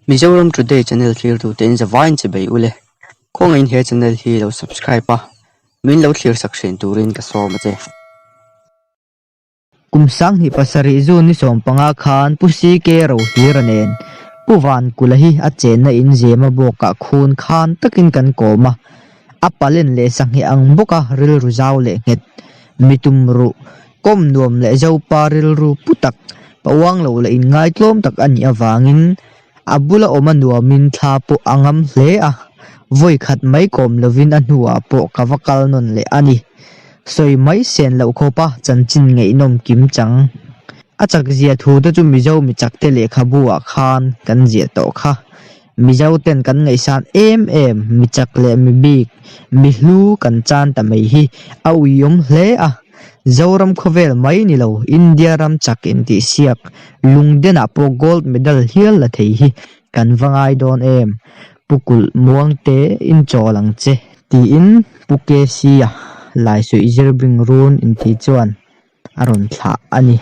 Mizoram Today channel thlirtute in zavaiin che bei ule. Khawngaihin he channel hi lo subscribe a, min lo thlir sak thin turin ka sawm a che. Kum sanghnih pasarih June ni 15 khan Pu CK Rohlira nen Pu Vankula hi a chenna in zema bawkah khun khan takin kan kawm a, a palen leh sanghnih ang bawka rilru zau leh nghet, mi tum ruh, kawm nuam leh zopa rilru pu tak, pa uang lo leh inngaitlawm tak a nih avangin a bula awm a nuamin thla pawh a ngam hle a, vawi khat mai kawm lovin a hnuah pawh ka va kal nawn leh a ni. Sawi mai sen loh khawpa chanchin ngaihnawm kim chang. A chak zia thu te chu Mizo mi chakte lehkhabu ah khan kan ziah tawh kha. Mizo ten kan ngaihsan em em, mi chak leh mi bik, mi hlu kan chan ta mai hi a uiawm hle a. Zoram khawvel mai ni lo, India ram chak intihsiak, lungdenah pawh gold medal hial la thei hi kan va ngai dawn em? Pu Kulh Muangte inchawl ang che. Tiin Pu KC-a Laisuih Zirbing Run intih chuan a rawn thlah a ni.